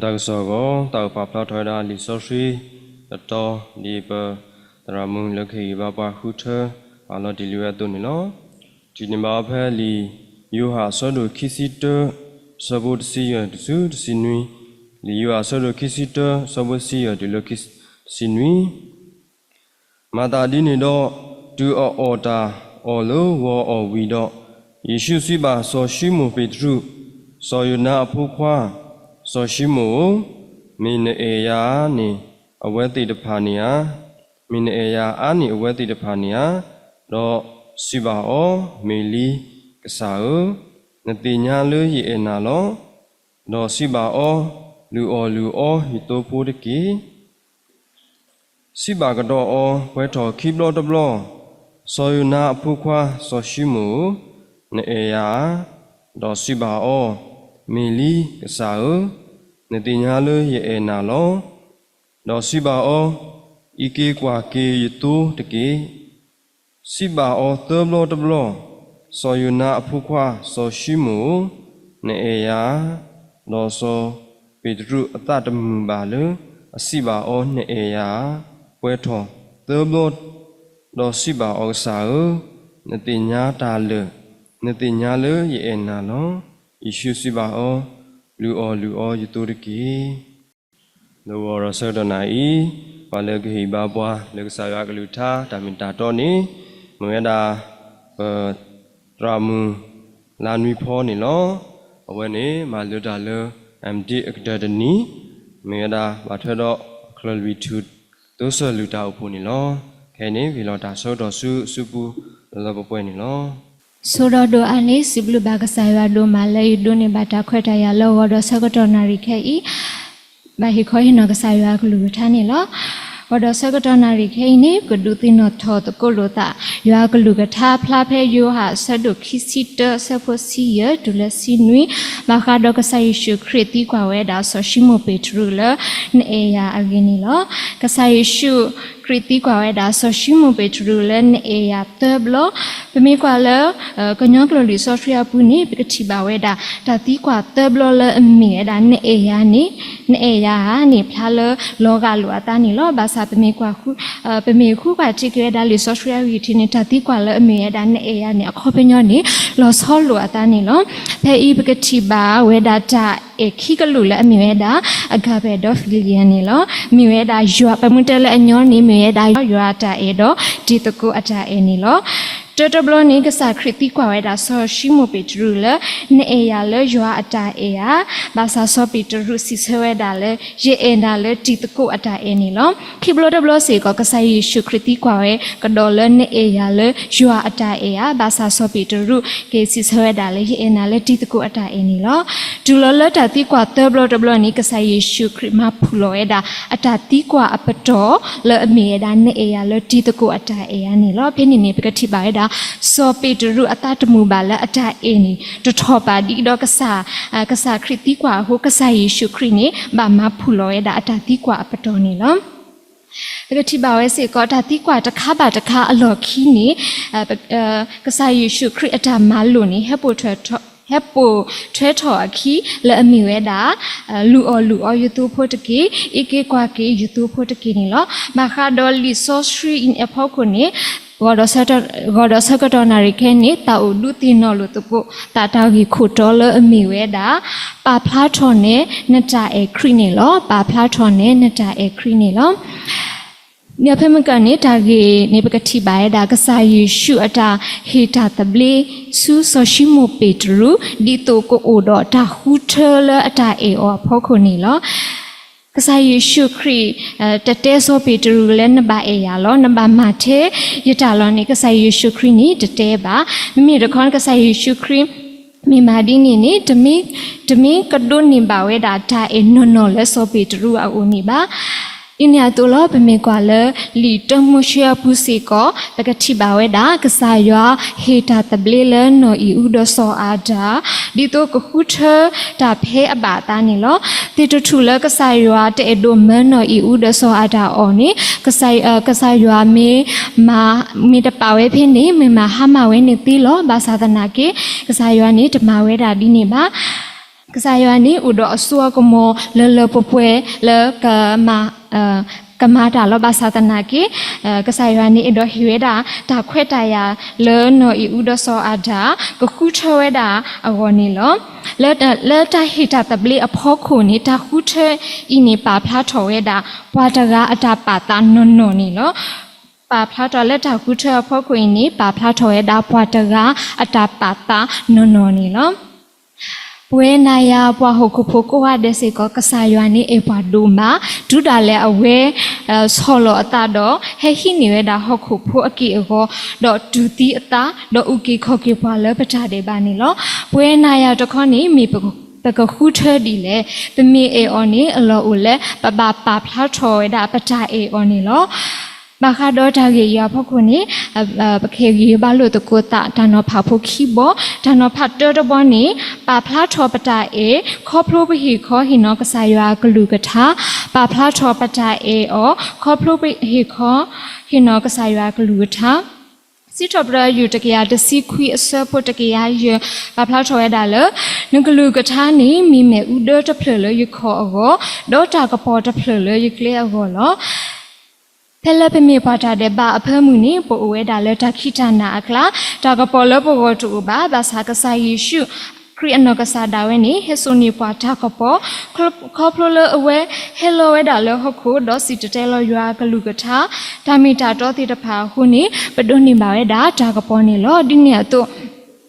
တၢ်ကစီၣ်အဂီၢ် တၢ်အိၣ်ပာ်ဖျါထီၣ်ဝဲဒၣ်လံာ်စီဆှံတတီၤ ဒ်ပသရၣ်မုၣ်လၢကဟ့ၣ်ဂံၢ်ဘါပှၤဃုထၢ ပာ်လီၤတ့ၢ်လံဝဲအသိးန့ၣ်လီၤ. ထံၣ်န့ၢ်ဘၣ်အီၤဖဲလံာ်ယိၤဟၣ်အဆၢဒိၣ်ခံဆံတၢ ဆၢဖိတဆံယဲၢ်တုၤဆူတဆံနွံ, လံာ်ယိၤဟၣ်အဆၢဒိၣ်ခံဆံတၢ ဆၢဖိတဆံယဲၢ်တုၤလၢခံဆံ တဆံနွံ မၤသးဒ်န့ၣ်ဒီး, တုၤအအီၣ်တၢ်အီၣ်လၢဂီၤအီၣ်ဝံၤဒီး, ယ့ၣ်ၡူးစံးဘၣ်စီၤၡံမိၣ်ပ့းတရူး, စီၤယိၤနါအဖိခွါ, စီၤၡံမိၣ်ဧၢ, မ့ၢ်နအဲၣ်ယၤအါန့ၢ်အဝဲသ့ၣ်တဖၣ်န့ၣ်ဧါ. မ့ၢ်နအဲၣ်ယၤအါန့ၢ်အဝဲသ့ၣ်တဖၣ်န့ၣ်ဧါ. ဒီးစံးဘၣ်အီၤ, မ့ၢ်လံကစၢ်ဧၢ, နသ့ၣ်ညါလၢယအဲၣ်နၤလီၤ. ဒီးစံးဘၣ်အီၤ, လုၢ်အီၣ်လုၢ်အီယသိဖိတက့ၢ်. စံးဘၣ်ကဒီးအီၤ, ပှဲၤထီၣ်ခံဘျီတဘျီ, စီၤယိၤနါအဖိခွါစီၤၡံမိၣ်ဧၢ, နအဲၣ်ယၤဧါ. ဒီးစံးဘၣ်အီၤ, မ့ၢ်လံကစၢ်ဧၢ, နသ့ၣ်ညါလၢယအဲၣ်နၤလီၤ. ဒီးစံးဘၣ်အီၤ, အံးက့ၤကွၢ်က့ၤယသိတက့ၢ်. စံးဘၣ်အီၤသၢဘျီတဘျီ, စီၤယိၤနါအဖိခွါစီၤၡံမိၣ်ဧၢ, နအဲၣ်ယၤဧါ. ဒီးစီၤပ့းတရူးအသးတမုာ်ဘၣ်လၢအစံးဘၣ်အီၤ နအဲၣ်ယၤဧါ, ပှဲၤထီၣ်သၢဘျီ, ဒီးစံးဘၣ်အီၤ, ကစၢ်ဧၢ, နသ့ၣ်ညါတၢ်လၢာ်, နသ့ၣ်ညါလၢယအဲၣ်နၤလီၤ. ယ့ၣ်ၡူးစံးဘၣ်အီၤ, လုၢ်အီၣ်လုၢ်အီယသိတက့ၢ်. လၢဂီၤဒီးဆၢကတီၢ်နၣ်အံၤ, ပှၤလၢကဟ့ၣ်ဘါပှၤလၢကစၢ်ယွၤအကလုၢ်ကထါ တၢ်မ့ၢ်တၢ်တီန့ၣ်, မ့ၢ်ဝဲဒၣ် ပသရၣ်မုၣ်လါနွံဖီန့ၣ်လီၤ. အဝဲန့ၣ်မၤလိတၢ်လၢ M.Div အကတၢၢ်တနံၤ, မ့ၢ်ဝဲဒၣ်ဘၣ်ထွဲဒီးအချၢၣ်လွံၢ်ထူၣ်သိစၢၢ်လုၢ်တၢ်အိၣ်ဖှိၣ်န့ၣ်လီၤ. ခဲအံၤန့ၣ် ဂ့ၢ်လီၤတၢ်ဆၢကတီၢ်ဆူအစုပူၤလၢလၢပှဲၤပှဲၤန့ၣ်လီၤ. ဆိဒီးဒိၣ်အါန့ၣ် စံးဘျုးဘၣ်ကစၢ်ယွၤဒိၣ်မးလၢယဒိးန့ၢ်ဘၣ်တၢ်ခွဲးတၢ်ယာ်လၢဂီၤဒီးဆၢကတီၢ်နၣ်ရံၣ်ခဲအံၤ, ဘၣ်ဟ့ၣ်ခီဟ့ၣ်နီၤကစၢ်ယွၤအကလုၢ်ကထါန့ၣ်လီၤ. ဂီၤဒီးဆၢကတီၢ်နၣ်ရံၣ်ခဲအံၤန့ၣ် ပကဒုးသ့ၣ်နီၣ်ထီၣ်သကိးလိာ်သး ယွၤအကလုၢ်ကထါအဖျါဖဲယိၤဟၣ်အဆၢဒိၣ်ခံဆံတၢ ဆၢဖိတဆံယဲၢ်တုၤလၢတဆံနွံ, ဘၣ်ဃးဒီးကစၢ်ယ့ၣ်ၡူးခရံာ်သံကွၢ်ဝဲဒၣ်စီၤၡံမိၣ်ပ့းတရူးလၢ နအဲၣ်ယၤအဂ့ၢ်န့ၣ်လီၤ. ကစၢ်ယ့ၣ်ၡူးခရံာ်သံကွၢ်ဝဲဒၣ်စီၤၡံမိၣ်ပ့းတရူးလၢ နအဲၣ်ယၤသၢဘျီ, ပမ့ၢ်ကွၢ်လၢ ကညီကျိာ်လံာ်စီဆှံအပူၤန့ၣ် ပကထံၣ်ဘၣ်ဝဲဒၣ် တၢ်သံကွၢ်သၢဘျီလၢအမ့ၢ်ဝဲဒၣ် နအဲၣ်ယၤန့ၣ်, နအဲၣ်ယၤဧါန့ၣ် ဖျါလၢလီၤဂာ်လိာ်အသးန့ၣ်လီၤ. ဘၣ်ဆၣ်ပမ့ၢ်ကွၢ်ဃု, ပမ့ၢ်ဃုကွၢ်ထံက့ၤဝဲဒၣ်လံာ်စီဆှံအဂ့ၢ်ထံးန့ၣ် တၢ်သံကွၢ်လၢအမ့ၢ်ဝဲဒၣ် နအဲၣ်ယၤန့ၣ် အခီပညီန့ၣ် လီၤဆီလိာ်အသးန့ၣ်လီၤ. ဖဲအံၤပကထံၣ်ဘၣ်ဝဲဒၣ်တၢ်အဲၣ်ခံကလုာ်လၢအမ့ၢ်ဝဲဒၣ် agape ဒီး philia န့ၣ်လီၤ. မ့ၢ်ဝဲဒၣ်ယွၤ, ပမ့ၢ်တဲလၢအညီန့ၣ် မ့ၢ်ဝဲဒၣ်ယွၤအတၢ်အဲၣ်ဒီးတံၤသကိးအတၢ်အဲၣ်န့ၣ်လီၤ. တၢတဘျီန့ၣ် ကစၢ်ခရံာ်သံကွၢ်ဝဲဒၣ်စီၤၡံမိၣ်ပ့းတရူးလၢ နအဲၣ်ယၤလၢယွၤအတၢ်အဲၣ်ဧါ. ဘၣ်ဆၣ်စီၤပ့းတရူးစံးဆၢဝဲဒၣ်လၢ ယအဲၣ်နၤလၢတံၤသကိးအတၢ်အဲၣ်န့ၣ်လီၤ. ခံဘျီတဘျီစ့ၢ်ကီး ကစၢ်ယ့ၣ်ၡူးခရံာ်သံကွၢ်ဝဲကဒီးလၢ နအဲၣ်ယၤလၢယွၤအတၢ်အဲၣ်ဧါ. ဘၣ်ဆၣ်စီၤပ့းတရူးက့ၤစံးဆၢဝဲဒၣ်လၢ ယအဲၣ်နၤလၢတံၤသကိးအတၢ်အဲၣ်န့ၣ်လီၤ. တုၤလီၤလၢတၢ်သံကွၢ်သၢဘျီတဘျီန့ၣ် ကစၢ်ယ့ၣ်ၡူးခရံာ်မၤဖုၣ်လီၤဝဲဒၣ် အတၢ်သံကွၢ်အပတီၢ်လၢအမ့ၢ်ဝဲဒၣ် နအဲၣ်ယၤလၢတံၤသကိးအတၢ်အဲၣ်ဧါန့ၣ်လီၤ. ဖဲန့ၣ်န့ၣ် ပကထံၣ်ဘၣ်ဝဲဒၣ် စီၤပ့းတရူးအသးတမုာ်ဘၣ်လၢအတၢ်အဲၣ်န့ၣ် တထီၣ်ဘၣ်ဒ်ဒီးကစၢ်, ကစၢ်ခရံာ်သံကွၢ်အဃိ ကစၢ်ယ့ၣ်ၡူးခရံာ်န့ၣ် ဘၣ်မၤဖုၣ်လီၤဝဲဒၣ်အတၢ်သံကွၢ်အပတီၢ်န့ၣ်လီၤ. ပကထံၣ်ဘၣ်ဝဲစ့ၢ်ကီး တၢ်သံကွၢ်တခါဘၣ်တခါအလီၢ်ခံန့ၣ် ကစၢ်ယ့ၣ်ၡူးခရံာ်အတၢ်မၤလိာ်န့ၣ် ဟဲပိာ်ထွဲထီၣ်, ဟဲပိာ်ထွဲထီၣ်အခံလၢအမ့ၢ်ဝဲဒၣ် လုၢ်အီၣ်လုၢ်အီယသိဖိတက့ၢ်, အံးက့ၤကွၢ်က့ၤယသိဖိတက့ၢ်န့ၣ်လီၤ. ဘၣ်ဃးဒီးလံာ်စီဆှံအဖီခိၣ်န့ၣ် ဂီၤဒီးဆၢကတီၢ်နၣ်ရံၣ်ခဲအံၤန့ၣ် သးအိၣ်ဒုးသ့ၣ်နီၣ်လိာ်သကိးသးတၢ်ဂ့ၢ်ခိၣ်တီလၢအမ့ၢ်ဝဲဒၣ် ပာ်ဖျါထီၣ်န့ၢ်နတၢ်အဲၣ်ခရံာ်န့ၣ်လီၤ. ပာ်ဖျါထီၣ်န့ၢ်နတၢ်အဲၣ်ခရံာ်န့ၣ်လီၤ. ဒီးဖဲမုၢ်ကၢၢ်န့ၣ် တၢ်ဂ့ၢ်န့ၣ် ပကထံၣ်ဘၣ်ဝဲဒၣ် ကစၢ်ယ့ၣ်ၡူးအတၢ်ဟ့ၣ်တၢ်သဘျ့ဆူစီၤၡံမိၣ်ပ့းတရူး ဒ်သိးကအိၣ်ဒီးတၢ်ဃုထၢလၢအတၢ်အဲၣ်အီၤအဖီခိၣ်န့ၣ်လီၤ. ကစၢ်ယ့ၣ်ၡူးခရံာ် တတဲစီၤပ့းတရူးလၢ နဘၣ်အဲၣ်ယၤလီၤ, နဘၣ်မၤထဲယတၢ်လီၤန့ၣ် ကစၢ်ယ့ၣ်ၡူးခရံာ်န့ၣ် တတဲဘၣ်. မ့မ့ၢ်တခီ ကစၢ်ယ့ၣ်ၡူးခရံာ် မ့ၢ်မၤဒ်န့ၣ်န့ၣ် တမ့ၢ်, တမ့ၢ်ကဒိးန့ၢ်ဘၣ်ဝဲဒၣ်တၢ်အဲၣ်နီၢ်နီၢ်လၢစီၤပ့းတရူးအအိၣ်န့ၣ်ဘၣ်. ဒ်န့ၣ်အသိးလီၤ ပမ့ၢ်ကွၢ်လၢလံာ်တၢမိၤၡ့အပူၤစ့ၢ်ကီး ပကထံၣ်ဘၣ်ဝဲဒၣ် ကစၢ်ယွၤဟ့ၣ်တၢ်သဘျ့လၢနီၢ်အံၣ်အူဒီးစီၤအၤဒၣ် ဒ်သိးကဃုထၢတၢ်ဖဲအဘၣ်အသးန့ၣ်လီၤ. သ့ၣ်တထူၣ်လၢကစၢ်ယွၤတအဲၣ်ဒိးမၢနီၢ်အံၣ်အူဒီးစီၤအၤဒၣ်အီၤန့ၣ် ကစၢ်ယွၤမ့ၢ်မၤ, မ့ၢ်တပာ်ဝဲဖဲန့ၣ် မ့ၢ်မၤဟါမၢ်ဝဲန့ၣ်သ့လီၤ. ဘၣ်ဆၣ်သနာ်က့ ကစၢ်ယွၤန့ၣ် တမၤဝဲဒၣ်ဒ်န့ၣ်ဘၣ်. ကစၢ်ယွၤန့ၣ်အိၣ်ဒီးအစိအကမီၤလၢလၢပှဲၤပှဲၤလၢ ကမၤတၢ်လီၤ. ဘၣ်ဆၣ်သနာ်က့ ကစၢ်ယွၤန့ၣ်အဲၣ်ဒိးဟ့ၣ်ဝဲဒၣ်တၢ်ခွဲးတၢ်ယာ်လၢနီၢ်အံၣ်အူဒီးစီၤအၤဒၣ် ကဃုထၢဝဲဒၣ်အဂီၢ်န့ၣ်လီၤ. လၢတၢ်ဟ့ၣ်တၢ်သဘျ့အဖီခိၣ်န့ၣ် တၢ်ဃုထၢအံၤန့ၣ် ပာ်ဖျါထီၣ်ဝဲဒၣ် ပှၤတဂၤအတၢ်ပာ်သးနီၢ်နီၢ်န့ၣ်လီၤ. ပာ်ဖျါထီၣ်လၢတၢ်ဃုထၢအဖီခိၣ်အံၤန့ၣ် ပာ်ဖျါထီၣ်ဝဲဒၣ်ပှၤတဂၤအတၢ်ပာ်သးနီၢ်နီၢ်န့ၣ်လီၤ. ပဝဲနၤယၤပှၤဟီၣ်ခိၣ်ဖိကိးဂၤဒဲးစ့ၢ်ကီး ကစၢ်ယွၤန့ၣ်အဲၣ်ပှၤဒိၣ်မး, တုၤဒၣ်လဲာ်အဝဲဆီၣ်လီၤအသးဒီး ဟဲဟံးန့ၢ်ဝဲဒၣ်ဟီၣ်ခိၣ်ဖိအက့ၢ်အဂီၤ, ဒီးတူၢ်သံအသး, ဒီးအုၣ်က့ၤခီၣ်က့ၤပှၤလၢပတၢ်ဒဲးဘးန့ၣ်လီၤ. ပဝဲနၤယၤတခီန့ၣ် မ့ၢ်ပကဃုထၢဒ်လဲၣ်. ပမ့ၢ်အဲၣ်အီၤန့ၣ် အလီၢ်အိၣ်လၢ ပဘၣ်ပာ်ဖျါထီၣ်ဝဲဒၣ်ပတၢ်အဲၣ်အီၤန့ၣ်လီၤ. ဘၣ်ဃးဒီးတၢ်ဂ့ၢ်အံၤအဖီခိၣ်န့ၣ် ပကဟ့ၣ်ဂံၢ်ဘါလိာ်သကိးသးတၢ်နီၤဖးဖိခံဘီ, တၢ်နီၤဖးတၢတဘီန့ၣ် ပာ်ဖျါထီၣ်ပတၢ်အဲၣ် ခီဖျိပဟ့ၣ်ခီဟ့ၣ်နီၤကစၢ်ယွၤအကလုၢ်ကထါ, ပာ်ဖျါထီၣ်ပတၢ်အဲၣ်အီၤ ခီဖျိပဟ့ၣ်ခီဟ့ၣ်နီၤကစၢ်ယွၤအကလုၢ်ကထါ. စံးထီၣ်ပတြၢၤယွၤတကယၤတဆံခွံအဆၢဖိတကယၤယဲၢ် ပာ်ဖျါထီၣ်ဝဲဒၣ်လၢ နကလုၢ်ကထါန့ၣ် မ့ၢ်မ့ၣ်အူဒၢတဖျၢၣ်လၢယခီၣ်အဂီၢ်, ဒီးတၢ်ကပီၤတဖျၢၣ်လၢယကျဲအဂီၢ်လီၤ. ဖဲလၢပမ့ၢ်ပှၤတၢ်ဒဲးဘးအဖၢမုၢ်န့ၣ် ပအိၣ်ဝဲဒၣ်လၢတၢ်ခံးတၢ်နၤအကျါ, တၢ်ကပီၤလၢပဂီၢ်တအိၣ်ဘၣ်. ဘၣ်ဆၣ်ကစၢ်ယ့ၣ်ၡူး ခရံာ်အနီၢ်ကစၢ်ဒၣ်ဝဲန့ၣ် ဟဲစိာ်န့ၢ်ပှၤတၢ်ကပီၤ, ခီဖျိလၢအဝဲဟဲလီၤဝဲဒၣ်လၢဟီၣ်ခိၣ် ဒီးစံၣ်တဲၤတဲလီၤယွၤအကလုၢ်ကထါ တၢ်မ့ၢ်တၢ်တီသ့ၣ်တဖၣ်အဃိန့ၣ် ပဒိးန့ၢ်ဘၣ်ဝဲဒၣ်တၢ်ကပီၤန့ၣ်လီၤ. ဒ်န့ၣ်အသိး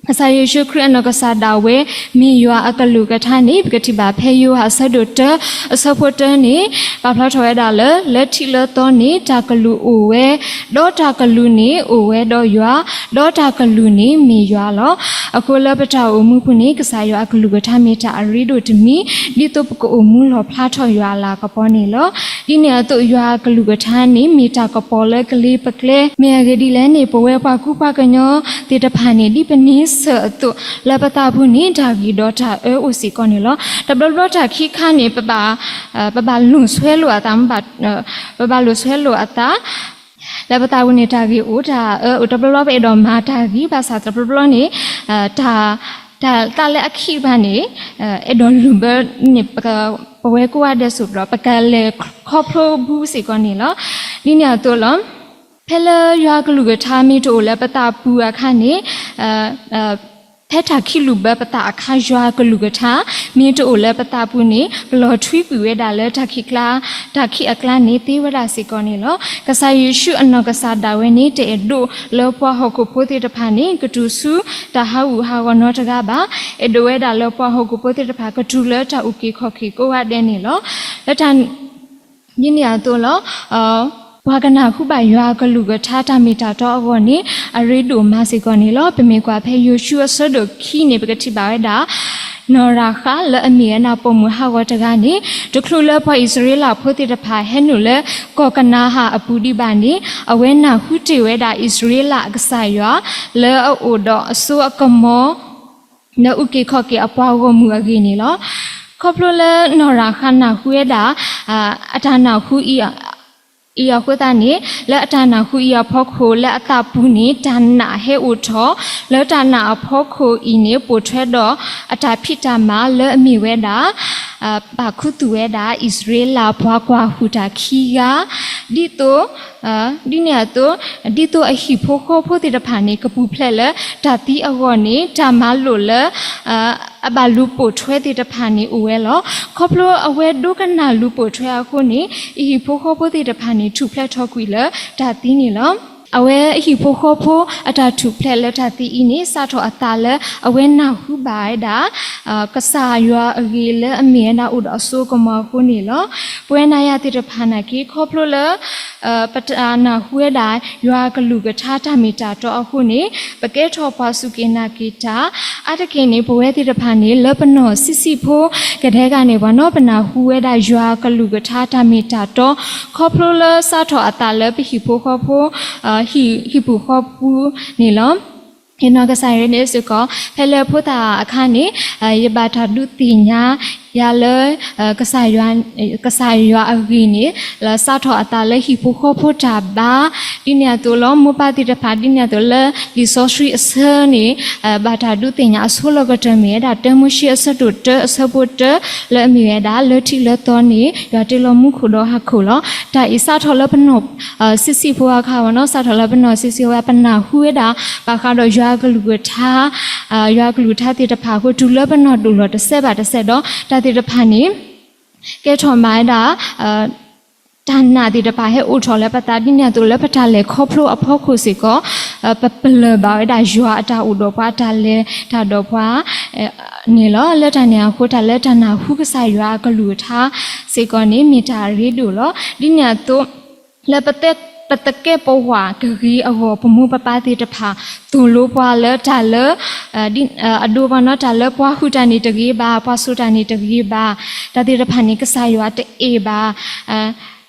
ကစၢ်ယ့ၣ်ၡူးခရံာ်အနီၢ်ကစၢ်ဒၣ်ဝဲ မ့ၢ်ယွၤအကလုၢ်ကထါန့ၣ် ပကထံၣ်ဘၣ်ဖဲယိၤဟၣ်အဆၢဒိၣ်တၢ အဆၢဖိတၢန့ၣ် ပာ်ဖျါထီၣ်ဝဲဒၣ်လၢ လၢထံးလၢသီန့ၣ် တၢ်ကလုၢ်အိၣ်ဝဲ, ဒီးတၢ်ကလုၢ်န့ၣ်အိၣ်ဝဲဒီးယွၤ, ဒီးတၢ်ကလုၢ်န့ၣ်မ့ၢ်ယွၤလီၤ. အဃိလၢပတၢ်အိၣ်မူပူၤန့ၣ် ကစၢ်ယွၤအကလုၢ်ကထါမ့ၢ်တၢ်အရ့ဒိၣ်တမံၤ ဒ်သိးပကအိၣ်မူလီၣ်ဖျါထီၣ်ယွၤအလၤကပီၤန့ၣ်လီၤ. ဒ်န့ၣ်အသိးယွၤအကလုၢ်ကထါန့ၣ် မ့ၢ်တၢ်ကပီၤလၢကလ့ပကျဲ, မ့ၢ်အဂ့ၢ်ဒ်လဲၣ်န့ၣ် ပဝဲပှၤကူပှၤကညီသ့ၣ်တဖၣ်န့ၣ် ဒ်ပန့ဆၢၣ်အသိး လၢပသးပူၤန့ၣ် တၢ်ဂံၢ်ဒီးတၢ်အၢအိၣ်စ့ၢ်ကီးန့ၣ်လီၤ. တဘျီဘျီတၢ်ခံခါန့ၣ် ပဘၣ်လိၣ်ဆွဲလိာ်အသး, ပဘၣ်လိၣ်ဆွဲလိာ်အသး, လၢပသးပူၤန့ၣ် တၢ်ဂ့ၢ်အိၣ်တၢ်အၢအိၣ်, တဘျီဘျီပအဲၣ်ဒိးမၤတၢ်ဂ့ၤ ဘၣ်ဆၣ်တဘျီဘျီန့ၣ် တၢ် တၢ်သးလၢအခံးဘၣ်န့ၣ် အဲၣ်ဒိးလုၢ်ဘၢန့ၣ် ပဝဲကိးဂၤဒဲးစ့ၢ်ကီး ပကလဲၤခီဖျိဘူးစ့ၢ်ကီးန့ၣ်လီၤ. ဒ်န့ၣ်အသိးလီၤ. ဖဲလၢယွၤကလုၢ်ကထါမ့ၢ်တအိၣ်လၢပသးပူၤအခါန့ၣ် ဖဲတၢ်ခံးလုၢ်ဘၢပသးအခါ ယွၤကလုၢ်ကထါ မ့ၢ်တအိၣ်လၢပသးပူၤန့ၣ် ပလီၤထွံကွံာ်ဝဲဒၣ်လၢတၢ်ခံးကျါ, တၢ်ခံးအကျါန့ၣ်သ့ဝဲဒၣ်စ့ၢ်ကီးန့ၣ်လီၤ. ကစၢ်ယ့ၣ်ၡူးအနီၢ်ကစၢ်ဒၣ်ဝဲန့ၣ် တအဲၣ်ဒိးလၢပှၤဟီၣ်ခိၣ်ဖိသ့ၣ်တဖၣ်န့ၣ် ကတုၤဆူတၢ်ဟးဂူာ်ဟးဂီၤနီတဂၤဘၣ်. အဲၣ်ဒိးဝဲဒၣ်လၢပှၤဟီၣ်ခိၣ်ဖိသ့ၣ်တဖၣ် ကတုၤလၢတၢ်အုၣ်က့ၤခီၣ်က့ၤကိးဂၤဒဲးန့ၣ်လီၤ. လၢတၢ် ဒ်န့ၣ်အသိးလီၤ. ပှၤကနၢ်ဟူဘၣ်ယွၤအကလုၢ်ကထါတၢ်မ့ၢ်တၢ်တီအဂီၢ်န့ၣ် အရ့ဒိၣ်မးစ့ၢ်ကီးန့ၣ်လီၤ. ပမ့ၢ်ကွၢ်ဖဲယိၤၡူအဆၢဒိၣ်ခံန့ၣ် ပကထံၣ်ဘၣ်ဝဲဒၣ် နီၢ်ရၤဃးလၢအမ့ၢ်ဝဲဒၣ်ပိာ်မုၣ်ဟးဂီၤတဂၤန့ၣ် တချုးလၢပှၤအံၣ်စရ့လးဖိသ့ၣ်တဖၣ်ဟဲနုာ်လၢကီၢ်ကနၤအၣ်အပူၤဒံးဘၣ်န့ၣ် အဝဲနၢ်ဟူတ့ၢ်ဝဲဒၣ်အံၣ်စရ့လးအကစၢ်ယွၤ လၢအအိၣ်ဒီးအစိအကမီၤ လၢအုၣ်က့ၤခီၣ်က့ၤအပှၤဂီၢ်မုၢ်အဂ့ၢ်န့ၣ်လီၤ. ခီဖျိလၢနီၢ်ရၤဃးနၢ်ဟူဝဲဒၣ် အတၢ်နၢ်ဟူအံၤအဃိသတးန့ၣ် လၢအတၢ်နၢ်ဟူအံၤအဖီခိၣ် လၢအသးပူၤန့ၣ် တၢ်နာ်ဟဲအိၣ်ထီၣ်, လၢတၢ်နာ်အဖီခိၣ်အံၤန့ၣ် ပိာ်ထွဲဒီးအတၢ်ဖံးတၢ်မၤလၢအမ့ၢ်ဝဲဒၣ် ဘၣ်ခူသူၣ်ဝဲဒၣ်အံၣ်စရ့လးပှၤကွၢ်ဟုၣ်တၢ်ခံဂၤ, ဒ်သိး ဒ်န့ၣ်အသိး ဒ်သိးအဟံၣ်ဖိဃီဖိသ့ၣ်တဖၣ်န့ၣ် ကပူၤဖျဲးလၢတၢ်သံအဂီၢ်န့ၣ် တၢ်မၤလိာ်လၢ အဘၣ်လူၤပိာ်ထွဲသ့ၣ်တဖၣ်န့ၣ်အိၣ်ဝဲလီၤ. ခီဖျိအဝဲဒိကနၣ်လူၤပိာ်ထွဲအဃိန့ၣ် အဟံၣ်ဖိဃီဖိသ့ၣ်တဖၣ်န့ၣ် ထူၣ်ဖျဲးထီၣ်ကွံာ်လၢတၢ်သံန့ၣ်လီၤ. အဝဲအဟံၣ်ဖိဃီဖိအတၢ်ထူၣ်ဖျဲးလၢတၢ်သံအံၤန့ၣ် စးထီၣ်အသးလၢအဝဲနၢ်ဟူဘၣ်ဝဲဒၣ် ကစၢ်ယွၤအဂ့ၢ်လၢအမ့ၢ်ဝဲဒၣ်အိၣ်ဒီးအစိအကမီၤအဃိန့ၣ်လီၤ. ပဝဲနၤယၤသ့ၣ်တဖၣ်နာ်က့ ခီဖျိလၢ ပတၢ်နၢ်ဟူဝဲဒၣ် ယွၤကလုၢ်ကထါတၢ်မ့ၢ်တၢ်တီအဃိန့ၣ် ပကဲထီၣ်ပှၤစူၢ်က့ၤနာ်က့ၤတၢ် အါတက့ၢ်န့ၣ် ပဝဲသ့ၣ်တဖၣ်န့ၣ် လၢပနီၢ်ဆံးဆံးဖိကဒဲကန့ၣ် ပှၤနီၢ်ပနၢ်ဟူဝဲဒၣ်ယွၤကလုၢ်ကထါတၢ်မ့ၢ်တၢ်တီ ခီဖျိလၢစးထီၣ်အသးလၢပဟံၣ်ဖိဃီဖိ ဟံၣ်ပူၤဃီပူၤန့ၣ်လီၤ. ယနီၢ်ကစၢ်ယွၤန့ၣ်စ့ၢ်ကီး ဖဲလၢဖိသၣ်အခါန့ၣ် ယဘၣ်တၢ်ဒုးသ့ၣ်ညါ ယၤလၢ ကစၢ်ယွၤအဂ့ၢ်န့ၣ် လၢစးထီၣ်အသးလၢဟံၣ်ဖိဃီဖိတၢ်ဘါ, ဒ်န့ၣ်အသိးလီၤ မိၢ်ပၢ်သ့ၣ်တဖၣ် ဒ်န့ၣ်အသိးလၢလံာ်စီဆှံအဆၢန့ၣ် ဘၣ်တၢ်ဒုးသ့ၣ်ညါအဆိလီၤကတၢၢ်မ့ၢ်ဝဲဒၣ် တၢမိၤၡ့အဆၢဒိၣ်တၢအဆၢဖိတၢ လၢအမ့ၢ်ဝဲဒၣ် လၢထံးလၢသီန့ၣ် ယွၤတ့လီၤမူခိၣ်ဒီးဟီၣ်ခိၣ်လီၤ. တၢ်အံၤစးထီၣ်လၢပနီၢ်ဆံးဆံးဖိအခါဝဲနီၤ, စးထီၣ်လၢပနီၢ်ဆံးဆံးဝဲ ပနၢ်ဟူဝဲဒၣ် ဘၣ်ဃးဒီးယွၤအကလုၢ်ကထါ ယွၤအကလုၢ်ကထါသ့ၣ်တဖၣ်အဃိ တုၤလၢပနီၢ်ဒိၣ်လီၤတစဲးဘၣ်တစဲးဒီး တၢ်သ့ၣ်တဖၣ်န့ၣ် ကဲထီၣ်မးဝဲဒၣ် တၢ်နာ်သ့ၣ်တဖၣ်ဟဲအိၣ်ထီၣ်လၢပသး ဒ်န့ၣ်အသိးလၢပတၢ်လဲၤခီဖျိအဖီခိၣ်စ့ၢ်ကီး ပပလၢၢ်ဘၣ်ဝဲဒၣ်ယွၤအတၢ်အိၣ်ဒီးပှၤ တၢ်လဲၤတၢ်ဒီးပှၤ န့ၣ်လီၤ. လၢတၢ်န့ၣ်အဃိ တၢ်လၢတၢ်နၢ်ဟူကစၢ်ယွၤအကလုၢ်ကထါစ့ၢ်ကီးန့ၣ် မ့ၢ်တၢ်အရ့ဒိၣ်လီၤ. ဒ်န့ၣ်အသိး လၢပသကဲးပဝးကဂ့ၤအဂီၢ် ပမိၢ်ပပၢ်သ့ၣ်တဖၣ် သိၣ်လိပှၤလၢတၢ်လၢ အဒိပနီ တၢ်လၢပှၤဟုၣ်တၢ်န့ၣ်တဂ့ၤဘၣ်, ပှၤစိာ်တၢ်န့ၣ်တဂ့ၤဘၣ်, တၢ်သ့ၣ်တဖၣ်န့ၣ် ကစၢ်ယွၤတအဲၣ်ဘၣ်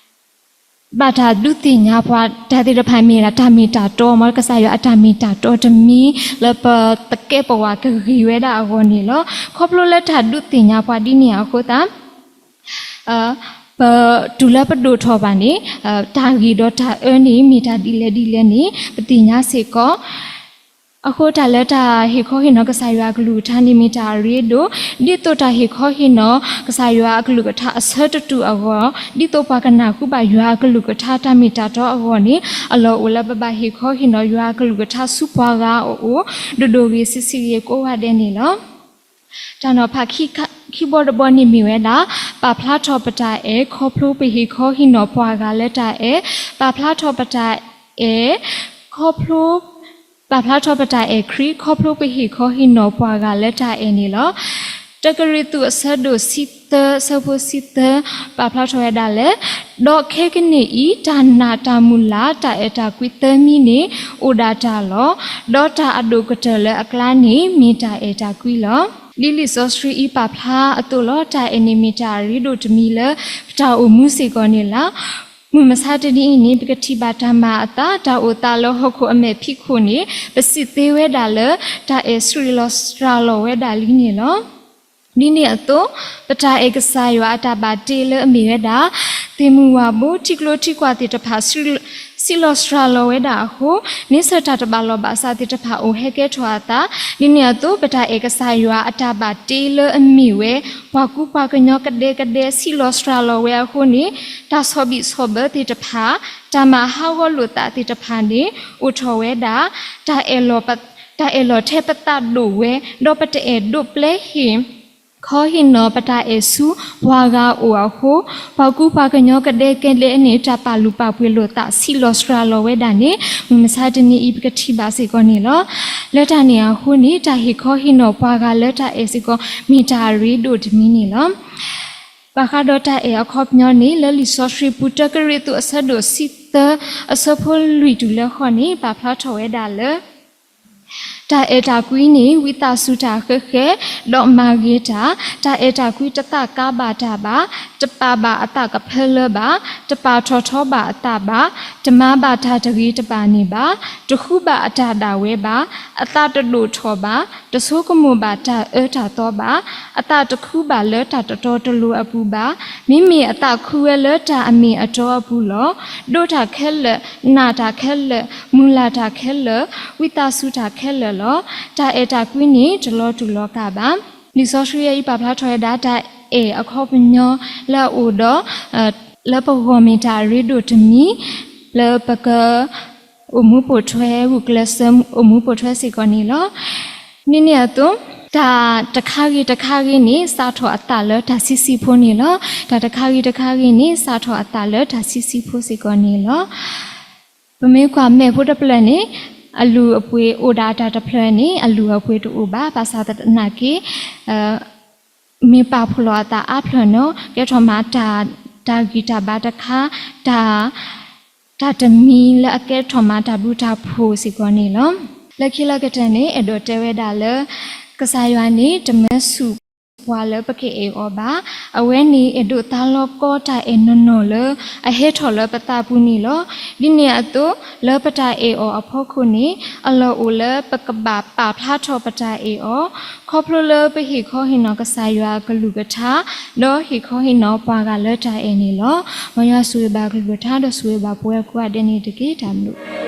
ဘၣ်တၢ်ဒုးသ့ၣ်ညါပှၤ တၢ်သ့ၣ်တဖၣ်မ့ၢ်ဒၣ်တၢ်မ့ၢ်တၢ်တီ မ် ကစၢ်ယွၤအတၢ်မ့ၢ်တၢ်တီတမံၤ လၢပသကဲးပဝးကဂ့ၤဝဲဒၣ်အဂီၢ်န့ၣ်လီၤ. ခီဖျိလၢတၢ်ဒုးသ့ၣ်ညါပှၤဒ်န့ၣ်အဃိသတး ပတုၤလၢပဒိၣ်ထီၣ်ဘၣ်န့ၣ် တၢ်ဂ့ၤဒီးတၢ်အၢန့ၣ် မ့ၢ်တၢ်ဒ်လဲၣ်ဒ်လဲၣ်န့ၣ် ပသ့ၣ်ညါစ့ၢ်ကီး အဃိတၢ်လၢတၢ်ဟ့ၣ်ခီဟ့ၣ်နီၤကစၢ်ယွၤအကလုၢ်ကထါန့ၣ် မ့ၢ်တၢ်အရ့ဒိၣ်, ဒ်သိးတၢ်ဟ့ၣ်ခီဟ့ၣ်နီၤကစၢ်ယွၤအကလုၢ်ကထါအဆၢတတူာ်အဂီၢ်, ဒ်သိးပှၤကနၢ်ဟူဘၣ်ယွၤအကလုၢ်ကထါတၢ်မ့ၢ်တၢ်တီအဂီၢ်န့ၣ် အလီၢ်အိၣ်လၢပဘၣ်ဟ့ၣ်ခီဟ့ၣ်နီၤယွၤအကလုၢ်ကထါဆူပှၤဂၤအအိၣ် ဒိၣ်ဒိၣ်ဂ့ၤဆံးဆံးဂ့ၤကိးဂၤဒဲးန့ၣ်လီၤ. တၢ်နီၤဖးခံဘီတဘီန့ၣ်မ့ၢ်ဝဲဒၣ် ပာ်ဖျါထီၣ်ပတၢ်အဲၣ် ခီဖျိပဟ့ၣ်ခီဟ့ၣ်နီၤပှၤဂၤလၢတၢ်အဲၣ်, ပာ်ဖျါထီၣ်ပတၢ်အဲၣ် ခီဖျိ ပာ်ဖျါထီၣ်ပတၢ်အဲၣ်ခရံာ် ခီဖျိပဟ့ၣ်ခီဟ့ၣ်နီၤပှၤဂၤလၢတၢ်အဲၣ်န့ၣ်လီၤ. တကရံၣ်သူးအဆၢဒိၣ်ဆံသၢ အဆၢဖိဆံသၢ ပာ်ဖျါထီၣ်ဝဲဒၣ်လၢ ဒီးခဲကနံၣ်အံၤ တၢ်နာ်တၢ်မုၢ်လၢ် တၢ်အဲၣ်တၢ်ကွံသၢမံၤန့ၣ် အိၣ်ဒၣ်တၢ်လီၤ. ဒီးတၢ်အဒိၣ်ကတၢၢ်လၢအကျါန့ၣ် မ့ၢ်တၢ်အဲၣ်တၢ်ကွံလီၤ. ဒ်လံာ်စီဆှံအံၤပာ်ဖျါအသိးလီၤ. တၢ်အဲၣ်န့ၣ်မ့ၢ်တၢ်အရ့ဒိၣ်တမံၤလၢ ပတၢ်အိၣ်မူစ့ၢ်ကီးန့ၣ်လီၤ. မုၢ်မဆါတနံၤအံၤန့ၣ် ပကထံၣ်ဘၣ်တၢ်မၤအသး တၢ်အိၣ်သးလၢဟီၣ်ခိၣ်အမဲာ်ဖံးခိၣ်န့ၣ် ပစံးသ့ဝဲဒၣ်လၢ တၢ်အဲၣ်ဆှံလီၤစှၤလီၤဝဲဒၣ်လံန့ၣ်လီၤ. ဒ်န့ၣ်အသိး ပတၢ်အဲၣ်ကစၢ်ယွၤအတၢ်ဘၣ်တ့လၢအမ့ၢ်ဝဲဒၣ် သ့ၣ်မုၢ်ဝၣ်ဘိ ထံကျိထံကွၢ်သ့ၣ်တဖၣ် ဆံးလီၤစှၤလီၤဝဲဒၣ်အဃိ, န့ဆၢၣ်တၢ်တဘၣ်လီၤဘၣ်စးသ့ၣ်တဖၣ်အိၣ်ဟဲကဲထီၣ်အသး, ဒ်န့ၣ်အသိး ပတၢ်အဲၣ်ကစၢ်ယွၤအတၢ်ဘၣ်တ့လၢအမ့ၢ်ဝဲ ပှၤကူပှၤကညီကဒဲကဒဲ ဆံးလီၤစှၤလီၤဝဲအဃိန့ၣ်, တၢ်ဆီၣ်ဘံၣ်ဆီၣ်ဘၢသ့ၣ်တဖၣ်, တၢ်မၤဟးဂီၤလိာ်သးသ့ၣ်တဖၣ်န့ၣ် အိၣ်ထီၣ်ဝဲဒၣ် တၢ်အဲၣ်လီၤထဲပသးဒိၣ်ဝဲ, ဒီးပတအဲၣ်ဒိးပျဲဟ့ၣ် ခီဟ့ၣ်နီၤပတၢ်အဲၣ်ဆူပှၤဂၤအအိၣ်အဃိ, ပှၤကူပှၤကညီကဒဲကဒဲန့ၣ် တၢ်ပာ်လုၢ်ပာ်ပှ့ၤလိာ်သးဆံးလီၤစှၤလီၤဝဲဒၣ်န့ၣ် မုၢ်မဆါတနံၤအံၤ ပကထံၣ်ဘၣ်စ့ၢ်ကီးန့ၣ်လီၤ. လၢတၢ်န့ၣ်အဃိန့ၣ် တၢ်ဟ့ၣ်ခီဟ့ၣ်နီၤပှၤဂၤလၢတၢ်အဲၣ်စ့ၢ်ကီး မ့ၢ်တၢ်အရ့ဒိၣ်တမံၤန့ၣ်လီၤ. ဘၣ်ဃးဒီးတၢ်အဲၣ်အခီပညီန့ၣ် လၢလံာ်စီဆှံပူၤ တကရံၣ်သူးအဆၢဒိၣ်ဆံသၢ အဆၢဖိလွံၢ်တုၤလၢဃိးန့ၣ် ပာ်ဖျါထီၣ်ဝဲဒၣ်လၢ တၢ်အဲၣ်တၢ်ကွံန့ၣ် ဝံသးစူၤတၢ်ဃဲးဃဲး, ဒီးမၤဂ့ၤတၢ်, တၢ်အဲၣ်တၢ်ကွံတသးကါဘၣ်တၢ်ဘၣ်, တပာ်ဘၣ်အသးကဖၢလၢဘၣ်, တပာ်ထီၣ်ထီဘၣ်အသးဘၣ်, တမၤဘၣ်တၢ်တဂ့ၤတဘၣ်န့ၣ်ဘၣ်, တဃုဘၣ်အတၢ်ဒၣ်ဝဲဘၣ်, အသးတဒိၣ်ထီၣ်ဘၣ်, တဆိကမိၣ်ဘၣ်တၢ်အၢတၢ်သီဘၣ်, အသးတခုဘၣ်လၢတၢ်တတီတလိၤအပူၤဘၣ်, မ့မ့ၢ်အသးခုဝဲလၢတၢ်အမ့ၢ်အတီအပူၤလီၤ. ဒိးတၢ်ခဲလၢာ်, နာ်တၢ်ခဲလၢာ်, မုၢ်လၢ်တၢ်ခဲလၢာ်, ဝံသးစူၤတၢ်ခဲလၢာ်လီၤ. တၢ်အဲၣ်တၢ်ကွံန့ၣ် တလီၤတူာ်လီၤကာ်ဘၣ်. လံာ်စီဆှံအံၤပာ်ဖျါထီၣ်ဝဲဒၣ် တၢ်အဲၣ်အခီပညီလၢအအိၣ်ဒီး လၢပဂီၢ်မ့ၢ်တၢ်အရ့ဒိၣ်တမံၤ လၢပက အိၣ်မူပိာ်ထွဲ ဂုာ်ကျဲးစၢးအိၣ်မူပိာ်ထွဲစ့ၢ်ကီးန့ၣ်လီၤ. ဒ်န့ၣ်အသိး တၢ်တခါဂ့ၤတခါဂ့ၤန့ၣ် စးထီၣ်အသးလၢတၢ်ဆံးဆံးဖိန့ၣ်လီၤ. တၢ်တခါဂ့ၤတခါဂ့ၤန့ၣ် စးထီၣ်အသးလၢတၢ်ဆံးဆံးဖိစ့ၢ်ကီးန့ၣ်လီၤ. ပမ့ၢ်ကွၢ်မဲာ်ဖိတဖျၢၣ်န့ၣ် အလုၢ်အပှ့ၤအိၣ်ဒၣ်တၢ်တဖျၢၣ်န့ၣ် အလုၢ်အပှ့ၤတအိၣ်ဘၣ်. ဘၣ်ဆၣ်သနာ်က့ မ့ၢ်ပာ်ဖှိၣ်လီၤအသးအါဖျၢၣ်န့ၣ် ကဲထီၣ်မးတၢ် တၢ်ဂံၢ်တၢ်ဘါတခါ, တၢ် တၢ်တမံၤလၢအကဲထီၣ်မးတၢ်ဘျုးတၢ်ဖှိၣ်စ့ၢ်ကီးန့ၣ်လီၤ. လၢခံလၢကတၢၢ်န့ၣ် အဲၣ်ဒိးတဲဝဲဒၣ်လၢ ကစၢ်ယွၤန့ၣ် တမၢဆူၣ် ပှၤလၢပကအဲၣ်အီၤဘၣ်. အဝဲန့ၣ်အဲၣ်ဒိးသါလီၤကီတၢ်အဲၣ်နီၢ်နီၢ်လၢအဟဲထီၣ်လၢပသးပူၤန့ၣ်လီၤ. ဒ်န့ၣ်အသိး လၢပတၢ်အဲၣ်အီၤအဖီခိၣ်န့ၣ် အလီၢ်အိၣ်လၢပကဘၣ်ပာ်ဖျါထီၣ်ပတၢ်အဲၣ်အီၤ ခီဖျိလၢပဟ့ၣ်ခီဟ့ၣ်နီၤကစၢ်ယွၤအကလုၢ်ကထါ ဒီးဟ့ၣ်ခီဟ့ၣ်နီၤပှၤဂၤလၢတၢ်အဲၣ်န့ၣ်လီၤ. မ်ယွၤဆိၣ်ဂ့ၤဘၣ်ကလုၢ်ကထါဒီးဆိၣ်ဂ့ၤဘၣ်ပဝဲကိးဂၤဒဲးန့ၣ်တက့ၢ်. တၢ်ဘျုး